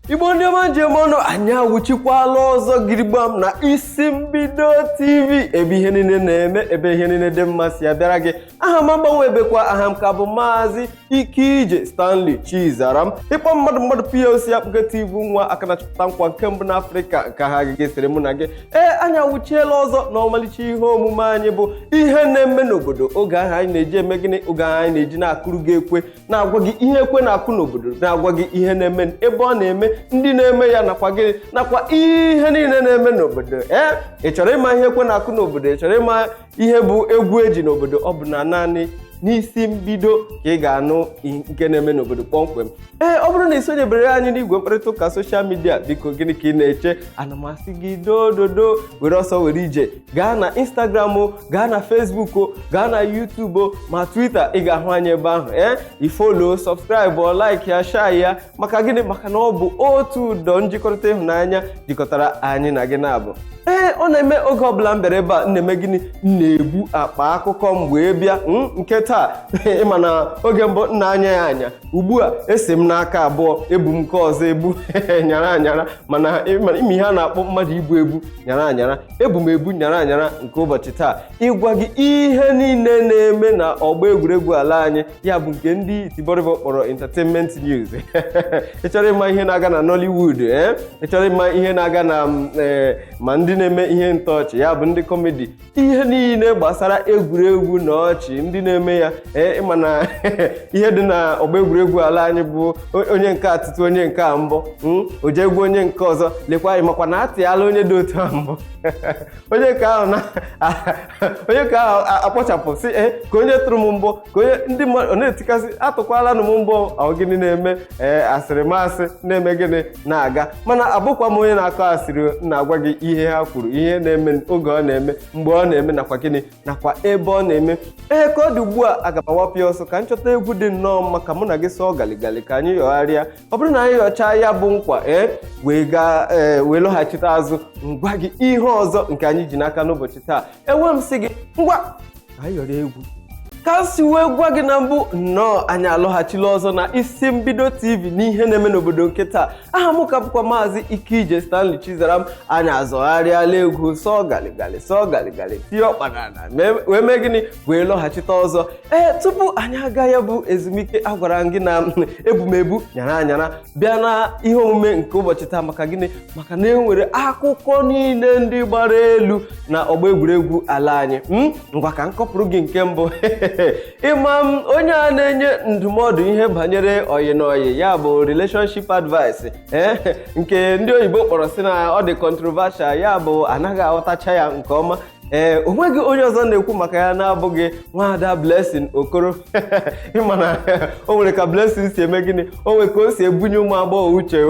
Igbo ndị ọma, njem ọnụ, anyị awụchikwala ọzọ gidigbam na Isi Mbido TV, ebe ihe niile na-eme, ebe ihe niile dị mma si abịara gị. Aha m agbanwebekwa, aha m ka bụ Maazị Ikeije Stanley Chizaram. Ịkpọ mmadụ mmadụ POC akpụke TV, nwa aka na-achọpụta nkwa nke mbụ n'Afrịka nke ha gị sịrị mụ na gị. Ee, anyị awụchiela ọzọ na ọmalịcha ihe omume anyị bụ ihe na-eme n'obodo. Oge ahụ anyị na-eji eme gịnị? Oge ahụ anyị na-eji na-akụrụ gị ekwe, na-agwa gị ihe ekwe na-akụ n'obodo, na-agwa gị ihe na-eme, ebe ọ na-eme, ndị na-eme ya, nakwa gịnị, nakwa ihe niile na-eme n'obodo. Ee, ị chọrọ ịma ihe ekwe na-akụ n'obodo? Ị chọrọ ịma ihe bụ egwu eji n'obodo? Ọ bụ na naanị n'Isi Mbido ka ị ga-anụ nke na-eme n'obodo kpọmkwem. Ee, ọ bụrụ na ị sonyebere anyị n'igwe mkparịta ụka social media, biko, gịnị ka ị na-eche? Ana m asị gị dododo, were ọsọ were ije gaa na Instagram o, gaa na Facebook o, gaa na YouTube o, ma Twitter, ị ga-ahụ anyị ebe ahụ. Ee, i follow, subscribe ọ, like ya, share ya. Maka gịnị? Maka na ọ bụ otu ụdọ njikọrịta ịhụnanya jikọtara anyị na gị na-abụ. Ee, ọ na-eme oge ọbụla m bịara ebe a, m na-eme gịnị? M na-ebu akpa akụkọ mgbe bịa nke taa. Ịma na oge mbụ nna anya ya anya, ugbu a esi m n'aka abụọ ebu m nke ọzọ ebu nyara anyara. Mana ime ihe a na-akpọ mmadụ ibu ebu nyara anyara, ebu m ebu nyara anyara nke ụbọchị taa ịgwa gị ihe niile na-eme na ọgba egwuregwu ala anyị, ya bụ nke ndị itibọrịbọ kpọrọ entertainment news. Ị chọrọ ịma ihe na-aga na Nollywood, ee, ị chọrọ ịma ihe na-aga na ee, ma ndị na-eme ihe ntọọchị, ya bụ ndị comedy, ihe niile gbasara egwuregwu na ọchị, ndị na-eme ya. Ee, ịma na ihe dị na ọgba egwuregwu ala anyị bụ onye nke atụtụ, onye nke a mbụ o jee gwa onye nke ọzọ, lekwa anyị, makwa na atịala onye dị otu a mbụ. Onye nke ahụ na onye nke ahụ akpọchapụ sị, ee, ka onye tụrụ m mbọ, ka onye ndị mmadụ ọ na-etikasị, atụkwala m mbọ. Ọ gịnị na-eme? Ee, asịrị masị na-eme gịnị na-aga. Mana abụkwa m onye na-akọ asịrị, na-agwa gị ihe ha kwuru, ihe na-eme, oge ọ na-eme, mgbe ọ na-eme, nakwa gịnị, nakwa ebe ọ na-eme. Ee, ka ọ dị ugbu a, aga m awapụ ya ọsọ ka m chọta egwu dị nnọọ mma ka mụ na gị sọọ galigali, ka anyị yọgharịa. Ọ bụrụ na anyị yọchaa ya bụ nkwa, ee, wee gaa, ee, wee lọghachite azụ, ngwa gị ihe ọzọ nke anyị ji n'aka n'ụbọchị taa. Enwe m sị gị, ngwa, ka anyị yọrọ egwu. Ka m si wee gwa gị na mbụ, nnọọ, anyị alọghachila ọzọ na Isi Mbido TV n'ihe na-eme n'obodo nke taa. Aha m ka bụkwa Maazị Ikeije Stanley Chizaram. Anyị azọgharịala egwu, sọọ galigali, sọọ galigali, tie ọkpa n'ala, wee mee gịnị? Wee lọghachite ọzọ. Ee, tupu anyị aga ya bụ ezumike, agwara m gị na ebumebu nyara anyara bịa na ihe omume nke ụbọchị taa. Maka gịnị? Maka na e nwere akụkọ niile ndị gbara elu na ọgba egwuregwu ala anyị. Ngwa, ka m kọpụrụ gị nke mbụ. Ịma m onye a na-enye ndụmọdụ ihe banyere oyi na oyi, ya bụ relationship advice, ee, nke ndị oyibo kpọrọ sị na ọ dị controversial, ya bụ anaghị aghọtacha ya nke ọma. Ee, o nweghị onye ọzọ na-ekwu maka ya na-abụghị nwaada Blessing Okoro. Ịma na o nwere ka Blessing si eme gịnị? O nwere ka o si ebunye ụmụ agbọghọ uche,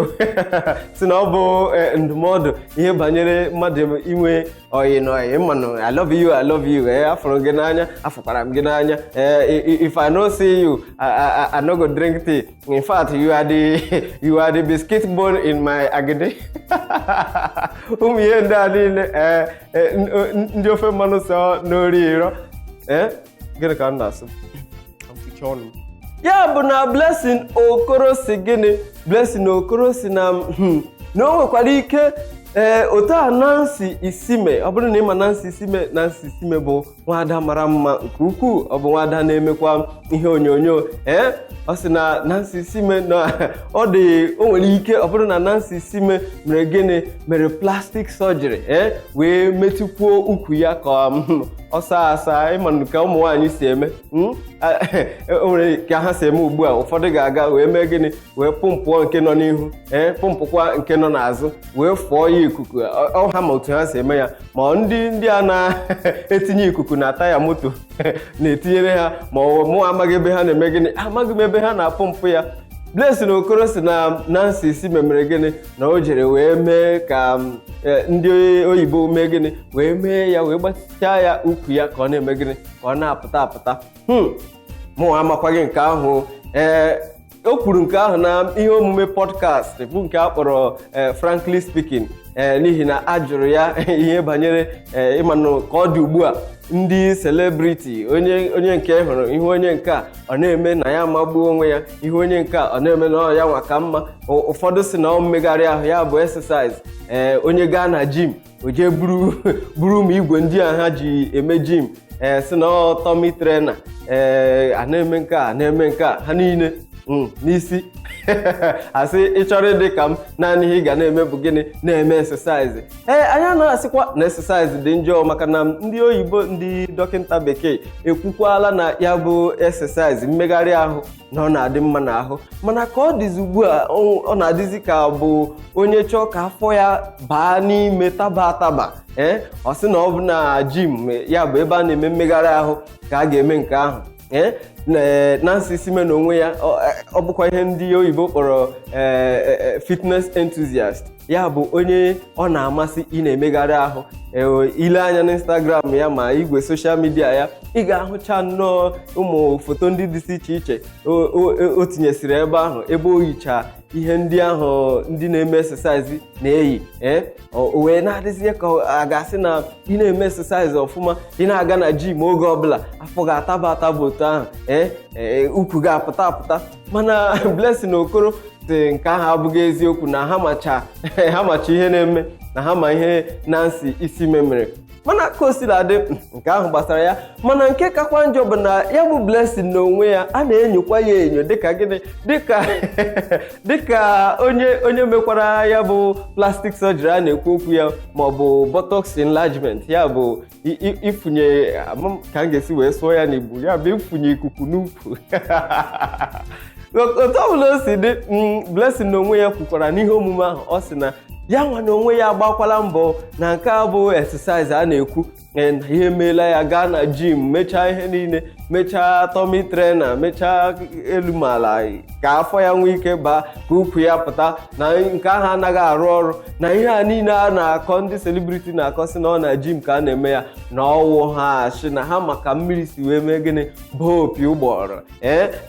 si na ọ bụ ndụmọdụ ihe banyere mmadụ inwe oyi na oyi mmanụ. "I love you, I love you." Ee, afụrụ gị n'anya, afụkwara m gị n'anya. Ee, if I no see you, I no go drink tea. In fact, you are the biscuit bone in my agidi. Ụmụ ihe ndị a niile, ee, ndị ofe mmanụ sọ n'ori iro. Ee, gịnị ka m na-asụ? Ka m ficha ọnụ m. Ya bụ na Blessing Okoro si gịnị? Blessing Okoro si na na o nwekwara ike, ee, otu a Nancy Isime. Ọ bụrụ na ịma Nancy Isime, Nancy Isime bụ nwaada mara mma nke ukwuu. Ọ bụ nwaada na-emekwa ihe onyonyo. Ee, ọ sị na Nancy Isime na ọ dị, o nwere ike ọ bụrụ na Nancy Isime mere gịnị? Mere plastic surgery, ee, wee metụkwuo ukwu ya ka ọ saa asa. Ịma ka ụmụ nwaanyị si eme, o nwere ka ha si eme ugbu a. Ụfọdụ ga-aga wee mee gịnị? Wee pụmpụọ nke nọ n'ihu, ee, pụmpụkwa nke nọ n'azụ, wee fụọ ya ikuku. Ọ ha ma otu ha si eme ya. Ma ndị a na-etinye ikuku na taya moto na-etinyere ha, ma ọ mụ amaghị ebe ha na-eme gịnị, amaghị m ebe ha na-apụmpụ ya. Blessing Okoro si na Nancy Isime mere gịnị? Na o jere wee mee ka ndị oyibo mee gịnị? Wee mee ya, wee gbatịchaa ya ukwu ya ka ọ na-eme gịnị? Ka ọ na-apụta apụta. Mụ amakwaghị nke ahụ. Ee. O kwuru nke ahụ na ihe omume podcast bụ nke a kpọrọ Frankly Speaking, n'ihi na a jụrụ ya ihe banyere ịmanụ ka ọ dị ugbu a, ndị celebrity, onye onye nke hụrụ ihe onye nke a ọ na-eme na ya magbuo onwe ya, ihe onye nke a ọ na-eme na ọ ya nwa ka mma. Ụfọdụ si na ọ mmegharị ahụ, ya bụ exercise, onye gaa na gym, o jee buru buru ụmụ igwe ndị a ha ji eme gym, si na ọ tummy trainer, a na-eme nke a, na-eme nke a, ha niile n'isi asị ị chọrọ ịdị ka m, naanị ihe ị ga na-eme bụ gịnị? Na-eme exercise. Anyị anaghị asịkwa na exercise dị njọ, maka na ndị oyibo, ndị dọkịta bekee ekwukwala na ya bụ exercise, mmegharị ahụ, na ọ na-adị mma n'ahụ. Mana ka ọ dịzi ugbu a, ọ na-adịzi ka bụ onye chọọ ka afọ ya baa n'ime taba ataba, ọ sị na ọ bụ na gym, ya bụ ebe a na-eme mmegharị ahụ, ka a ga-eme nke ahụ. Nancy Isime na onwe ya, ọ bụkwa ihe ndị oyibo kpọrọ fitness enthusiast, ya bụ onye ọ na-amasị ị na-emegharị ahụ. Ile anya na Instagram ya ma igwe social media ya, ị ga-ahụcha nnọọ ụmụ foto ndị dị iche iche o tinyesịrị ebe ahụ, ebe o yicha ihe ndị ahụ ndị na-eme exercise na-eyi. O wee na-adịzie ka a ga-asị na ị na-eme exercise ọfụma, ị na-aga na gym oge ọbụla, afọ ga-ataba ataba otu ahụ, ukwu ga-apụta apụta. Mana Blessing Okoro sị nke ahụ abụghị eziokwu, na ha macha, ha macha ihe na-eme, na ha ma ihe Nancy Isime mere. Mana ka o sila dị, nke ahụ gbasara ya. Mana nke kakwa njọ bụ na ya bụ Blessing n'onwe ya, a na-enyokwa ya enyo dịka gịnị? Dịka onye mekwara ya bụ plastic surgery a na-ekwu okwu ya, ma ọ bụ botox enlargement, ya bụ ifunye, ka m ga-esi wee sụọ ya n'Igbo, ya bụ ifunye ikuku n'ukwu. Otu ọbụla o si dị, Blessing n'onwe ya kwukwara n'ihe omume ahụ, ọ sị na ya nwa na onwe ya agbakwala mbọ na nke a bụ exercise a na-ekwu, na ihe emeela ya gaa na gym, mechaa ihe niile, mechaa tummy trainer, mechaa elu ma ala ka afọ ya nwee ike baa, ka ukwu ya pụta, na nke ahụ anaghị arụ ọrụ, na ihe a niile a na-akọ, ndị celebrity na-akọ, sị na ọ na gym ka a na-eme ya, na ọwụ ha achị, na ha maka mmiri si wee mee gịnị bụ opi ụgbọrọ.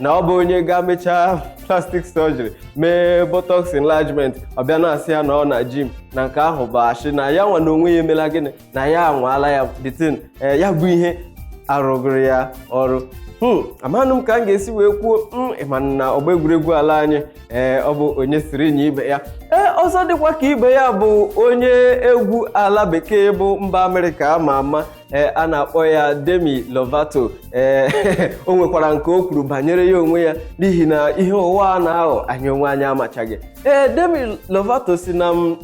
Na ọ bụ onye ga mechaa plastic surgery, mee botox enlargement, ọ bịa na-asị ya na ọ na gym, na nke ahụ bụ ashị, na ya nwa na onwe ya emela gịnị, na ya anwaala ya detin ya bụ ihe arụgụrụ ya ọrụ. Amanụ m ka m ga-esi wee kwuo ịma na ọgba egwuregwu ala anyị, ọ bụ onye siri nye ibe ya. Ọzọ dịkwa ka ibe ya bụ onye egwu ala bekee bụ mba Amerịka ama ama, a na-akpọ ya Demi Lovato. O nwekwara nke o kwuru banyere ya onwe ya, n'ihi na ihe ụwa a na-aghọ anyị onwe anyị amachaghị. Demi Lovato si na m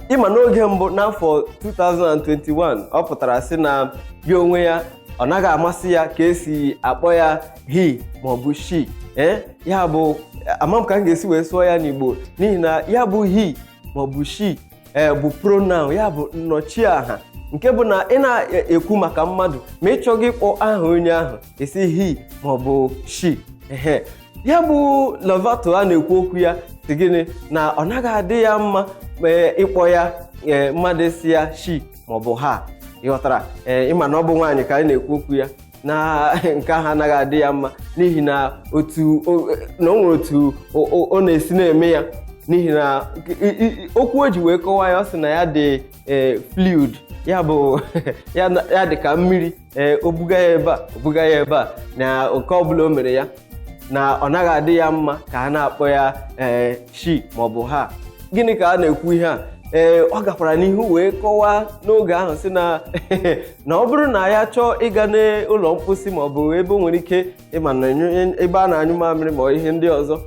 ịma n'oge mbụ n'afọ 2021, ọ pụtara sị na ya onwe ya, ọ naghị amasị ya ka esi akpọ ya he maọbụ she. Ya bụ, ama m ka m ga-esi wee sụọ ya n'Igbo, n'ihi na ya bụ he maọbụ she bụ pronoun, ya bụ nnọchiaha, nke bụ na ị na-ekwu maka mmadụ ma ị chọghị ịkpọ aha onye ahụ, esi he maọbụ she. Ehe, ya bụ Lovato a na-ekwu okwu ya si gịnị? Na ọ naghị adị ya mma ma ịkpọ ya, mmadụ si ya she maọbụ ha. Ịghọtara? Ịma na ọ bụ nwaanyị ka anyị na-ekwu okwu ya, na nke ahụ anaghị adị ya mma, n'ihi na otu na o nwere otu ọ na-esi na-eme ya, n'ihi na okwu o ji wee kọwaa ya, ọ sị na ya dị fluid, ya bụ ya dị ka mmiri, o buga ya ebe a, o buga ya ebe a, na nke ọbụla o mere ya, na ọ naghị adị ya mma ka a na-akpọ ya she maọbụ ha. Gịnị ka a na-ekwu ihe a? Ọ gakwara n'ihu wee kọwaa n'oge ahụ sị na ọ bụrụ na ya chọọ ịga n'ụlọ mposi maọbụ ebe o nwere ike ịma na ebe a na-anyụ mamịrị ma ihe ndị ọzọ,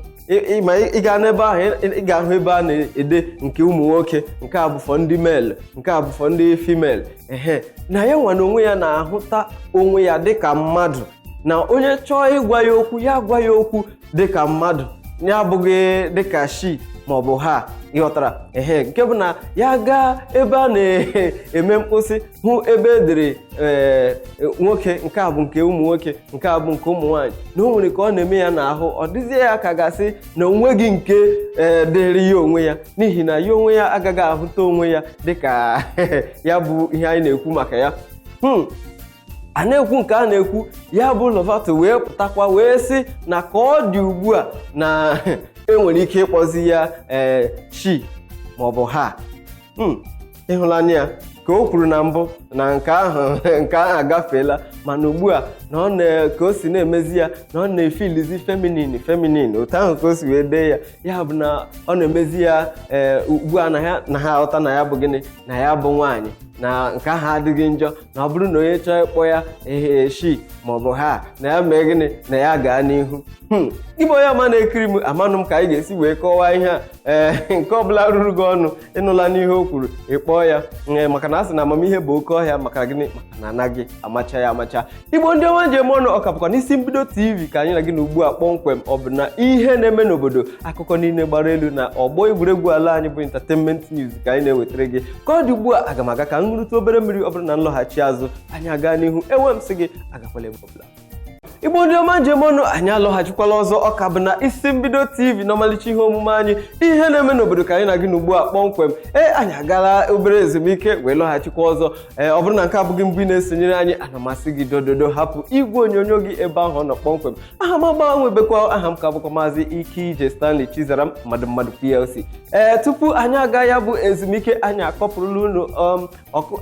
ma ị gaa n'ebe ahụ, ị ga-ahụ ebe a na-ede nke ụmụ nwoke, nke a bụfọ ndị male, nke a bụfọ ndị female. Ehe, na ya nwa na onwe ya na-ahụta onwe ya dịka mmadụ, na onye chọọ ịgwa ya okwu, ya gwa ya okwu dịka mmadụ, ya abụghị dịka she maọbụ ha. Ịghọtara? Ehe, nke bụ na ya gaa ebe a na-eme mkposi, hụ ebe edere nwoke, nke a bụ nke ụmụ nwoke, nke a bụ nke ụmụ nwaanyị, na o nwere ka ọ na-eme ya n'ahụ, ọ dịzie ya ka gasị na onweghị nke dịrị ya onwe ya, n'ihi na ya onwe ya agaghị ahụta onwe ya dịka ya bụ ihe anyị na-ekwu maka ya. A na-ekwu nke a na-ekwu, ya bụ Lovato wee pụtakwa wee sị na ka ọ dị ugbu a na enwere ike ịkpọzi ya ee she maọbụ ha. Ịhụlanya ya ka o kwuru na mbụ na nke ahụ agafeela, mana ugbu a na ọ na ka o si na-emezi ya na ọ na-efeelizi feminine feminine, otu ahụ ka o si wee dee ya. Ya bụ na ọ na-emezi ya ee ugbu a na ha aghọta na ya bụ gịnị, na ya bụ nwaanyị, na nke ahụ adịghị njọ, na ọ bụrụ na onye chọọ ịkpọ ya ehe she maọbụ ha, na ya mee gịnị, na ya gaa n'ihu. Ịbụ onye ọma na-ekiri m, amanụ m ka anyị ga-esi wee kọwaa ihe a. Ee, nke ọbụla ruru gị ọnụ, ịnụla n'ihe o kwuru, ịkpọọ ya ee, maka na a sị na amamihe bụ oke ọhịa. Maka gịnị? Maka na anaghị amacha ya amacha. Igbo ndị ọma njem ọnụ, ọka bụkwa n'isi mbido TV ka anyị na gị na ugbu a kpọmkwem. Ọ bụ na ihe na-eme n'obodo, akụkọ niile gbara elu na ọgbọ egwuregwu ala anyị bụ entertainment news ka anyị na-ewetara gị. Ka ọ dị ugbu a, aga m aga ka m ṅụrụtụ obere mmiri. Ọ bụrụ na nlọghachi azụ, anyị aga n'ihu. Enwe m sị gị agakwala ebe ọbụla. Igbo ndị ọma njem ọnụ, anyị alọghachikwala ọzọ. Ọka bụ na isi mbido TV na ọmalịcha ihe omume anyị, ihe na-eme n'obodo, ka anyị na-agị n'ugbu a kpọmkwem. Ee, anyị agala obere ezumike wee lọghachikwa ọzọ. Ee, ọ bụrụ na nke abụghị mbụ ị na-esonyere anyị, ana m asị gị dododo, hapụ igwe onyonyo gị ebe ahụ ọ nọ kpọmkwem. Aha m agbanwebekwa, aha m ka bụkwa Maazị Ike Ije Stanley Chizaram, mmadụ mmadụ PLC. Ee, tupu anyị aga ya bụ ezumike, anyị akọpụrụla unu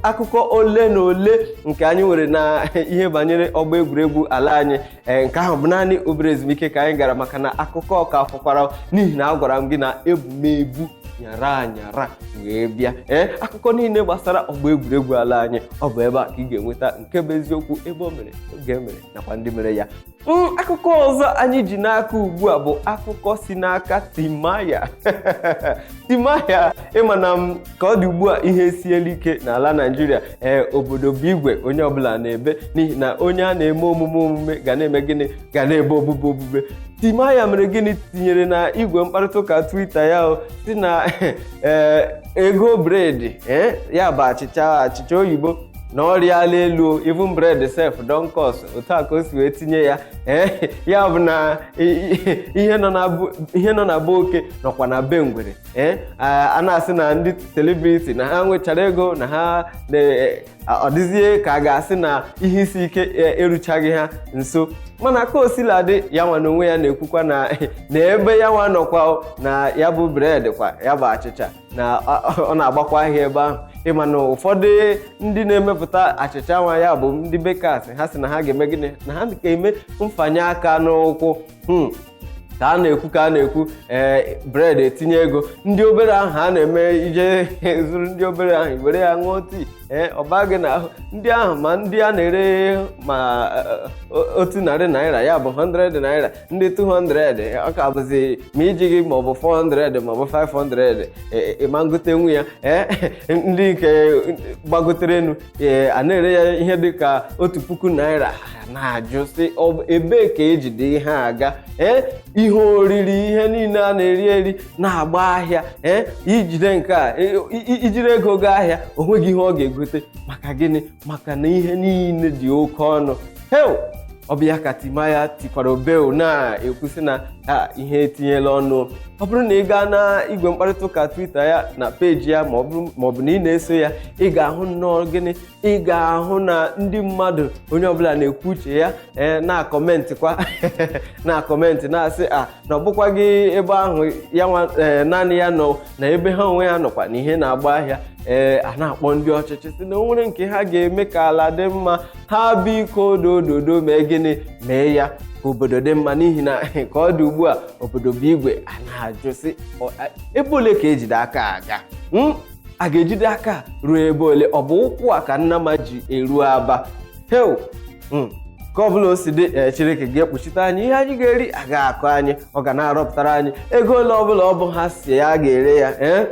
akụkọ ole na ole nke anyị nwere na ihe banyere ọgba egwuregwu ala anyị. Ee, nke ahụ bụ naanị obere ezumike ka anyị gara, maka na akụkọ ọka fọkwara, n'ihi na agwara m gị na ebumebu nyara anyara wee bịa. Ee, akụkọ niile gbasara ọgba egwuregwu ala anyị, ọ bụ ebe a ka ị ga-enweta nke bụ eziokwu, ebe o mere, oge e mere, nakwa ndị mere ya. Akụkọ ọzọ anyị ji n'aka ugbu a bụ akụkọ si n'aka Timaya. Timaya, ịma na m ka ọ dị ugbu a, ihe esiela ike n'ala Naijiria. Ee, obodo bụ igwe, onye ọbụla na-ebe, n'ihi na onye a na-eme omume omume ga na-eme gịnị, ga na-ebe obube obube. Timaya mere gịnị? Tinyere na igwe mkparịta ụka Twitter ya, o si na ee, ego bread, ee, ya bụ achịcha, achịcha oyibo, na ọ rịala elu, even bread sef don cost. Otu a ka o si wee tinye ya. Ee, ya bụ na ihe nọ na be oke nọkwa na be ngwere. Ee, a na-asị na ndị celebrity na ha nwechara ego, na ha ọ dịzie ka a ga-asị na ihe isi ike eruchaghị ha nso. Mana ka o sila dị, ya nwa n'onwe ya na-ekwukwa na ebe ya nwa nọkwa na ya bụ bread kwa, ya bụ achịcha, na ọ na-agbakwa ahịa ebe ahụ. Ịma na ụfọdụ ndị na-emepụta achịcha nwa, ya bụ ndị bakers, ha sị na ha ga-eme gịnị? Na ha ga-eme mfanye aka n'ụkwụ. Ka a na-ekwu, ka a na-ekwu, ee, bread etinye ego. Ndị obere ahụ a na-eme ije zụrụ, ndị obere ahụ were ya ṅụọ tii, ee, ọba gị na ahụ ndị ahụ, ma ndị a na-ere ma ₦100, ya bụ 100 naira, ndị 200, ọ ka bụzi ma iji gị maọbụ 400 maọbụ 500 ịma ngotenwu ya. Ee, ndị nke gbagotere enu, ee, a na-ere ya ihe dịka ₦1,000. Na-ajụ sị, ebee ka ejide ihe aga? Ee, ihe oriri, ihe niile a na-eri eri na-agba ahịa. Ee, ijide nke a, ijiri ego gaa ahịa, o nweghị ihe ọ ga-egote. Maka gịnị? Maka na ihe niile dị oke ọnụ. Heo, ọ bụ ya ka Timaya tikwara obeo na-ekwusị na ha ihe etinyela ọnụ. Ọ bụrụ na ị gaa na igwe mkparịta ụka Twitter ya, na peji ya, ma ọ bụ na ị na-eso ya, ị ga-ahụ nnọọ gịnị? Ị ga-ahụ na ndị mmadụ, onye ọbụla na-ekwu uche ya, ee, na-acommentkwa, na-acomment, na-asị a na ọ bụkwa gị ebe ahụ ya nwa, ee, naanị ya nọ na ebe ha onwe ha nọkwa na ihe na-agba ahịa. Ee, a na-akpọ ndị ọchịchị si na o nwere nke ha ga-eme ka ala dị mma, ha biko dododo mee gịnị? Mee ya ka obodo dị mma, n'ihi na ka ọ dị ugbu a, obodo bụ igwe. A na-ajụ sị, ebe ole ka ejide aka aga? A ga-ejide aka ruo ebe ole? Ọ bụ ụkwụ a ka nnama ji eru Aba? Heo, ka ọ bụla o si dị, ee, Chineke ga-ekpuchite anyị. Ihe anyị ga-eri aga akụ anyị, ọ ga na-arọpụtara anyị ego ole ọbụla ọ bụ ha si ya ga-ere ya. Ee,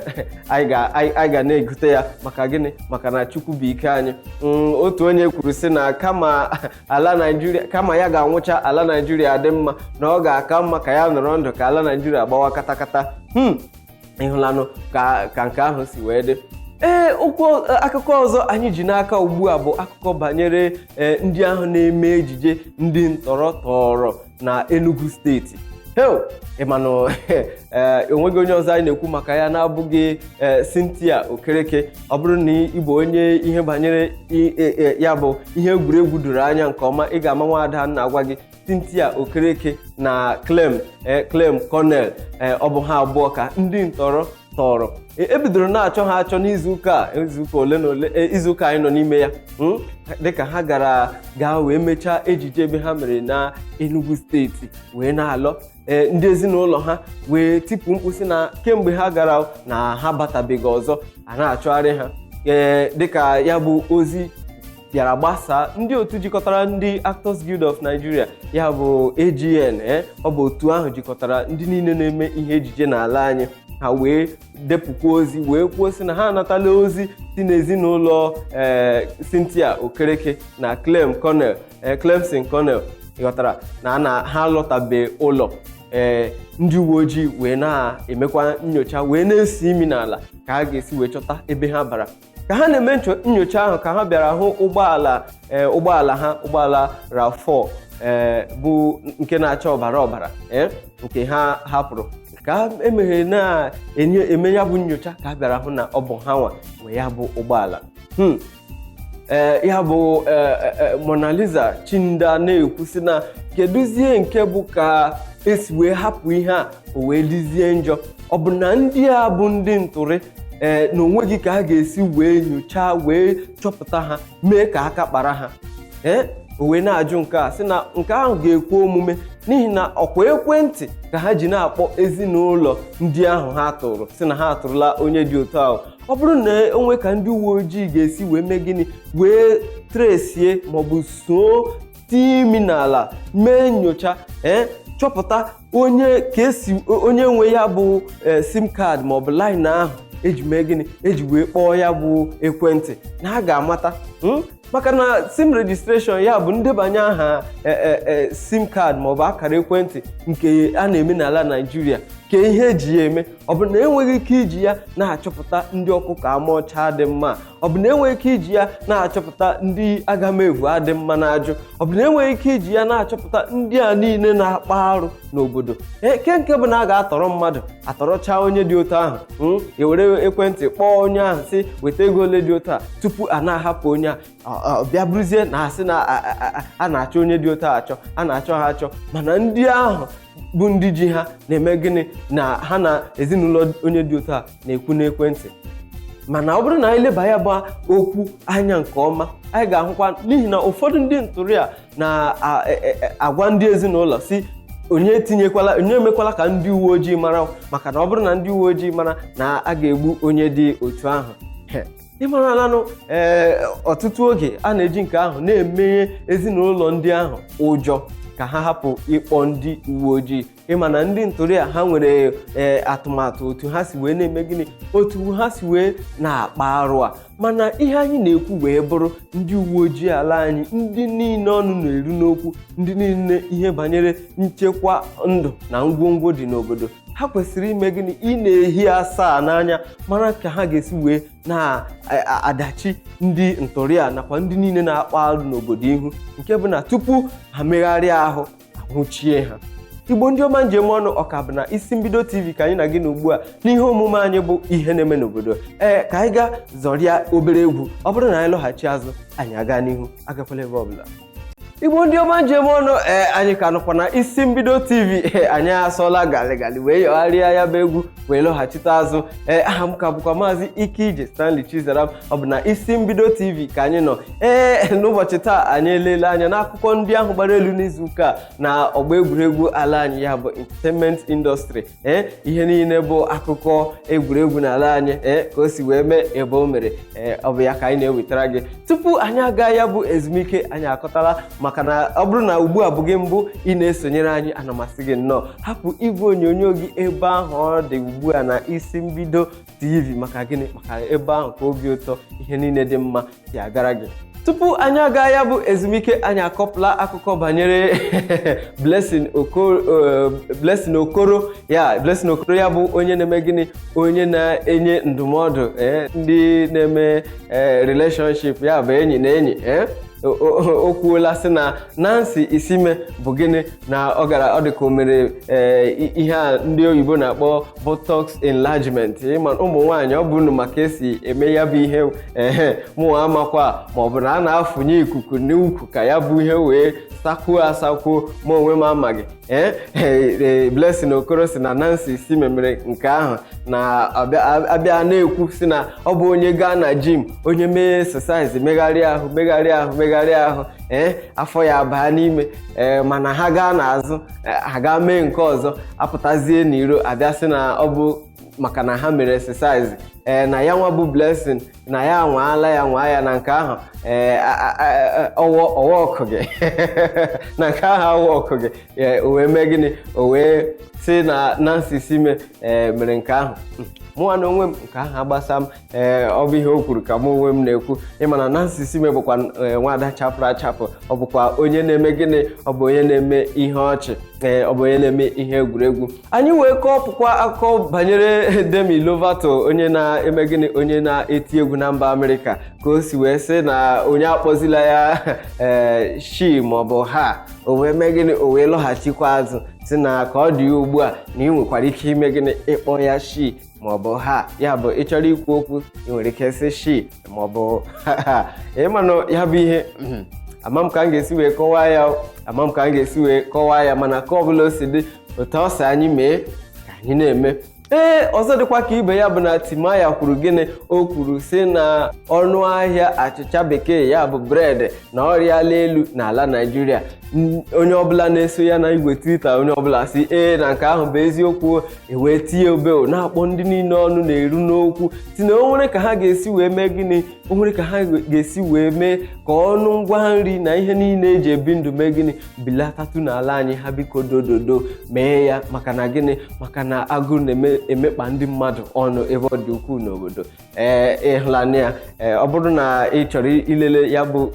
anyị ga na-egote ya. Maka gịnị? Maka na Chukwu bụ ike anyị. Otu onye kwuru sị na kama ala Naijiria, kama ya ga-anwụcha ala Naijiria dị mma, na ọ ga-aka mma ka ya nọrọ ndụ ka ala Naijiria gbawa katakata. Ịhụlanụ ka nke ahụ si wee dị. Ee, okwu akụkọ ọzọ anyị ji n'aka ugbu a bụ akụkọ banyere ndị ahụ na-eme ejije, ndị ntọrọ tọrọ na Enugu Steeti. Heo, ịmanụ ee, onweghị onye ọzọ anyị na-ekwu maka ya na-abụghị Cynthia Okereke. Ọ bụrụ na ị bụ onye ihe banyere ya bụ ihe egwuregwu doro anya nke ọma, ị ga-ama nwaada na-agwa gị Cynthia Okereke na Clem Clem Cornell. Ọ bụ ha abụọ ka ndị ntọrọ tọrọ. Ebidoro na-achọ ha achọ n'izuụka a, izuụka ole na ole, izuụka anyị nọ n'ime ya, dịka ha gara gaa wee mechaa ejije ebe ha mere na Enugu Steeti wee na-alọ. Ndị ezinụlọ ha wee tipụ mkpu sị na kemgbe ha gara na ha batabeghị ọzọ, a na-achọgharị ha. Dịka ya bụ ozi bịara gbasaa, ndị otu jikọtara ndị Actors Guild of Nigeria, ya bụ AGN, ọ bụ otu ahụ jikọtara ndị niile na-eme ihe ejije n'ala anyị, ha wee depụkwa ozi wee kwuo sị na ha anatala ozi si n'ezinụlọ Cynthia Okereke na Clem Cornell, Clemson Cornell, ghọtara na ha alọtabe ụlọ. Ndị uwe ojii wee na-emekwa nyocha, wee na-esi imi n'ala ka ha ga-esi wee chọta ebe ha bara. Ka ha na-eme nyocha ahụ ka ha bịara hụ ụgbọala, ụgbọala ha, ụgbọala RAV4, bụ nke na-acha ọbara ọbara, nke ha hapụrụ. Ka emeghere na-enye eme ya bụ nyocha ka a bịara hụ na ọ bụ ha nwa nwe ya bụ ụgbọala. Ee, ya bụ Mona Lisa Chinda na-ekwu sị na kedụzie nke bụ ka esi wee hapụ ihe a o wee dịzie njọ. Ọ bụ na ndị a bụ ndị ntụrị, na onweghị ka a ga-esi wee nyochaa wee chọpụta ha, mee ka aka kpara ha? O wee na-ajụ nke a sị na nke ahụ ga-ekwe omume, n'ihi na ọkwa ekwentị ka ha ji na-akpọ ezinụlọ ndị ahụ ha tụrụ sị na ha atụrụla onye dị otu ahụ. Ọ bụrụ na onwe ka ndị uwe ojii ga-esi wee mee gịnị, wee tresie maọbụ soo tie imi n'ala mee nyocha, chọpụta onye ka esi onye nwe ya bụ SIM card maọbụ line ahụ eji mee gịnị, eji wee kpọọ ya bụ ekwentị, na a ga-amata, Maka na SIM registration, ya bụ ndebanye aha SIM card maọbụ akara ekwentị nke a na-eme n'ala Naịjirịa, ka ihe eji ya eme, ọ bụ na enweghị ike iji ya na-achọpụta ndị ọkụkọ ama ọcha dị mma? Ọ bụ na enweghị ike iji ya na-achọpụta ndị agamevu adị mma na-ajụ? Ọ bụ na enweghị ike iji ya na-achọpụta ndị a niile na-akpa arụ n'obodo? Ee, nke bụ na a ga-atọrọ mmadụ, atọrọcha onye dị otu ahụ, ewere ekwentị kpọọ onye ahụ sị weta ego ole dị otu a tupu a na-ahapụ onye a. Bịa bụrụzie na asị na a na-achọ onye dị otu a achọ, a na-achọ ha achọ, mana ndị ahụ bụ ndị ji ha na-eme gịnị, na ha na ezinụlọ onye dị otu a na-ekwu n'ekwentị. Mana ọ bụrụ na anyị leba ya bụ okwu anya nke ọma, anyị ga-ahụkwa, n'ihi na ụfọdụ ndị ntụrụ a na-agwa ndị ezinụlọ si onye etinyekwala, onye emekwala ka ndị uwe ojii mara, maka na ọ bụrụ na ndị uwe ojii mara na a ga-egbu onye dị otu ahụ. Ịmaralanụ, ọtụtụ oge a na-eji nke ahụ na-emenye ezinụlọ ndị ahụ ụjọ ka ha hapụ ịkpọ ndị uwe ojii. Ịma na ndị ntụrụ a ha nwere atụmatụ otu ha si wee na-eme gịnị, otu ha si wee na-akpa arụ a. Mana ihe anyị na-ekwu wee bụrụ, ndị uwe ojii ala anyị, ndị niile ọnụ na-eru n'okwu, ndị niile ihe banyere nchekwa ndụ na ngwongwo dị n'obodo, ha kwesịrị ime gịnị? Ị na-ehi asaa n'anya mara ka ha ga-esi wee na-adachi ndị ntụrụ a nakwa ndị niile na-akpa arụ n'obodo ihu, nke bụ na tupu ha megharịa ahụ, ahụchie ha. Igbo ndị ọma, njem ọnụ, ọka bụ na Isi Mbido TV ka anyị na gị na ugbu a n'ihe omume anyị bụ ihe na-eme n'obodo. Ka anyị gaa zọrịa obere egwu. Ọ bụrụ na anyị lọghachi azụ, anyị aga n'ihu. Agakwala ebe ọbụla. Igbo ndị ọma, njem ọnụ, anyị ka nọkwa na Isi Mbido TV. Anyị asọla galigali wee yọgharịa ya bụ egwu wee lọghachite azụ. Aha m ka bụkwa Maazị Ike Ije Stanley Chizaram. Ọ bụ na Isi Mbido TV ka anyị nọ. N'ụbọchị taa, anyị elele anya n'akụkọ ndị ahụ gbara elu n'izuụka a na ọgba egwuregwu ala anyị, ya bụ entertainment industry. Ihe niile bụ akụkọ egwuregwu n'ala anyị, ka o si wee mee ebe o mere, ọ bụ ya ka anyị na-ewetara gị. Tupu anyị aga ya bụ ezumike, anyị akọtala, maka na ọ bụrụ na ugbu a bụ gị mbụ ị na-esonyere anyị, ana masị gị nnọọ, hapụ igwe onyonyo gị ebe ahụ ọ dị ugbu a na Isi Mbido TV. Maka gịnị? Maka ebe ahụ ka obi ụtọ, ihe niile dị mma si abịara gị. Tupu anyị aga ya bụ ezumike, anyị akọpụla akụkọ banyere Blessing Okoro. Blessing Okoro, ya Blessing Okoro, ya bụ onye na-eme gịnị, onye na-enye ndụmọdụ, ndị na-eme relationship, ya bụ enyi na enyi. O kwuola sị na Nancy Isime bụ gịnị na ọ gara, ọ dị ka o mere ihe a ndị oyibo na-akpọ buttocks enlargement. Ịma ụmụ nwaanyị, ọ bụ unu maka esi eme ya bụ ihe. Ehe, mụnwa amakwa, ma ọ bụ na a na-afụnye ikuku n'ukwu ka ya bụ ihe wee sakwuo asakwuo, ma onwe m amaghị. Ee, Blessing Okoro si na Nancy Isime mere nke ahụ, na abịa na-ekwu si na ọ bụ onye gaa na gym, onye mee exercise, megharịa ahụ, megharịa ahụ, megharịa ahụ, ee, afọ ya baa n'ime. Ee, mana ha gaa n'azụ, ha gaa mee nke ọzọ, apụtazie n'iro, abịa sị na ọ bụ maka na ha mere exercise. Ee, na ya nwa bụ Blessing na ya anwaala ya, nwaa ya na nke ahụ. Ee, ọwọ ọwọ ọkụ gị na nke ahụ, awọ ọkụ gị. Ee, o wee mee gịnị? O wee sị na Nancy Isime, ee, mere nke ahụ. Mụnwa na onwe m, nke ahụ agbasa m. Ee, ọ bụ ihe o kwuru ka mụ onwe m na-ekwu. Ịma na Nancy Isime bụkwa nwaada chapụrụ achapụ. Ọ bụkwa onye na-eme gịnị? Ọ bụ onye na-eme ihe ọchị. Ee, ọ bụ onye na-eme ihe egwuregwu. Anyị wee kọpụkwa akụkọ banyere Demi Lovato, onye na-eme gịnị? Onye na-eti egwu na mba Amerịka, ka o si wee sị na onye akpọzila ya ee she maọbụ ha. O wee mee gịnị? O wee lọghachikwa azụ, si na ka ọ dị ya ugbu a, na ị nwekwara ike ime gịnị? Ịkpọ ya she maọbụ ha. Ya bụ, ị chọrọ ikwu okwu, ị nwere ike sị she maọbụ ha. Ịmanụ ya bụ ihe, ama m ka m ga-esi wee kọwaa ya, ama m ka m ga-esi wee kọwaa ya, mana ka ọbụla o si dị, otu ọ sị anyị mee ka anyị na-eme. Ee, ọzọ dịkwa ka ibe ya bụ na Timaya kwuru gịnị? O kwuru sị na ọnụ ahịa achịcha bekee, ya bụ bread, na ọrịala elu n'ala Naijiria. Onye ọbụla na-eso ya na igwe Twitter, onye ọbụla si ee na nke ahụ bụ eziokwu. Ewee tinye obe na-akpọ ndị niile ọnụ na-eru n'okwu, si na o nwere ka ha ga-esi wee mee gịnị? O nwere ka ha ga-esi wee mee ka ọnụ ngwa nri na ihe niile eji ebi ndụ mee gịnị? Bilatatụ n'ala anyị. Ha biko dododo mee ya. Maka na gịnị? Maka na agụụ na-emekpa ndị mmadụ ọnụ ebe ọ dị ukwuu n'obodo. Ee, ịhụlanya ya. Ee, ọ bụrụ na ị chọrọ ilele ya bụ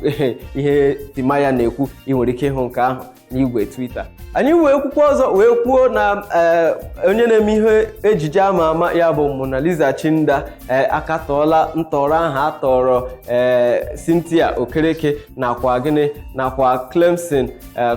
ihe Timaya na-ekwu, ị nwere ike ịhụ nke ahụ n'igwe Twitter anyị. Wee kwukwa ọzọ, wee kwuo na onye na-eme ihe ejije ama ama, ya bụ Monalisa Chinda, ee, akatọọla ntọrọ ahụ atọrọ ee Cynthia Okereke nakwa gịnị? Nakwa Clemson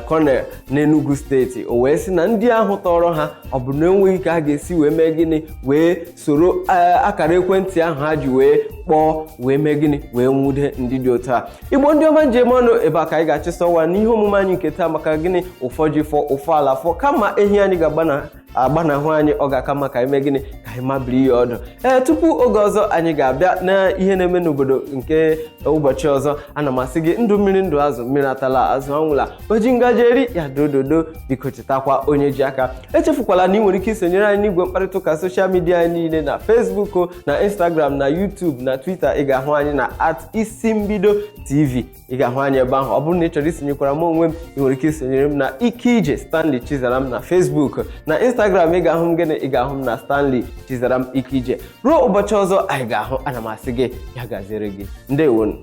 Cornel n'Enugu Steeti. O wee sị na ndị ahụ tọrọ ha, ọ bụ na enweghị ka a ga-esi wee mee gịnị? Wee soro akara ekwentị ahụ ha ji wee kpọọ, wee mee gịnị? Wee nwude ndị dị otu a. Igbo ndị ọma njem ọnụ, ebe a ka anyị ga-achịsọwa n'ihe omume anyị nke taa. Maka gịnị? Ụfọ ji fọ, ụfọ ala fọ. Kama ehi anyị ga-agbana agbanahụ anyị, ọ ga-aka maka ime gịnị? Ka anyị mabiri ya ọdụ. Ee, tupu oge ọzọ anyị ga-abịa na ihe na-eme n'obodo nke ụbọchị ọzọ, ana m asị gị ndụ mmiri, ndụ azụ, mmiri atala, azụ anwụla, oji ngaji eri ya dododo. Biko chetakwa onye ji aka. Echefukwala na ị nwere ike isonyere anyị n'igwe mkparịta ụka social media anyị niile, na Facebook, na Instagram, na YouTube, na Twitter. Ị ga-ahụ anyị na @IsiMbidoTV. Ị ga-ahụ anyị ebe ahụ. Ọ bụrụ na ị chọrọ isonyekwara m onwe m, ị nwere ike isonyere m na Ike Ije Stanley Chizaram na Facebook. Na Instagram, ị ga-ahụ m gịnị? Ị ga-ahụ m na Stanley Chizaram Ike Ije. Ruo ụbọchị ọzọ anyị ga-ahụ, ana m asị gị ya gaziere gị. Ndewonu.